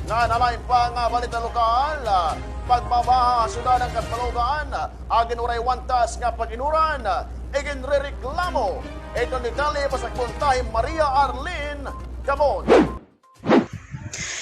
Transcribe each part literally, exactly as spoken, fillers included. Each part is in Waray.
Ngan ha lain pa nga balita lokal, pagbabaha ha syudad han Catbalogan, agin waray wantas nga pag-inuran, iginrereklamo. Iton detalye basakbon ta hi Maria Arlene Gabon.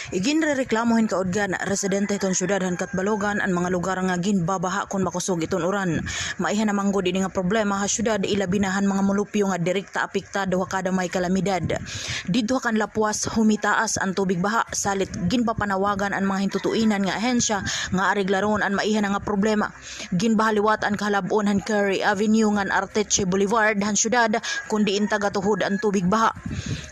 Iginrereklamo hin kaudgan, residente hiton syudad han Catbalogan an mga lugar nga ginbabaha kon makusog iton uran. Maiha na man gud ini nga problema ha syudad, ilabi na han mga mulupyo nga direkta apektado ha kada may kalamidad. Didto ha Canlapuas, humitaas an tubig baha, salit ginpapanawagan an mga hintutuinan nga ahensya nga areglaron an maiha na nga problema. Ginbaha liwat an kahalab-on han Carey Avenue ngan Arteche Boulevard han syudad, kon diin tagatuhod an tubig baha.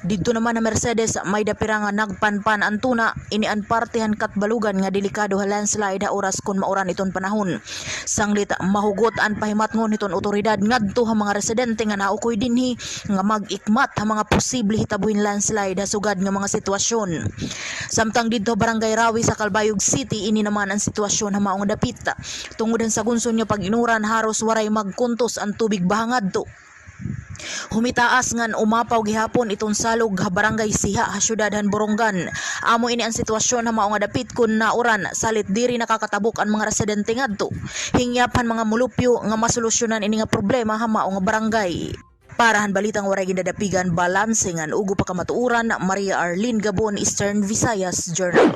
Didto naman ha Mercedes, may-ada pira nga nagpanpan an tuna, ini an parte han Catbalogan nga delikado ha landslide ha oras kon mauran iton panahon. Sanglit mahugot an pahimatngon hiton awtoridad ngadto ha mga residente nga naukoy dinhi nga mag-ikmat ha mga posible hitabo hin landslide ha sugad nga mga sitwasyon. Samtang didto ha Barangay Rawis ha Calbayog City, ini naman an sitwasyon ha mao nga dapit. Tungod han sagunson nga pag-inuran, haros waray magkuntos an tubig baha ngadto. Humitaas ngan umapaw gihapon iton salog ha Barangay Siha ha syudad han Borongan. Amo ini an sitwasyon ha mao nga dapit kon nauran, salit diri nakakatabok an mga residente ngadto. Hingyap han mga mulupyo nga masolusyonan ini nga problema ha mao nga barangay. Para han balitang waray gindadapigan, balanse ngan ugop ha kamatuoran, Maria Arlene Gabon, Eastern Visayas Journal.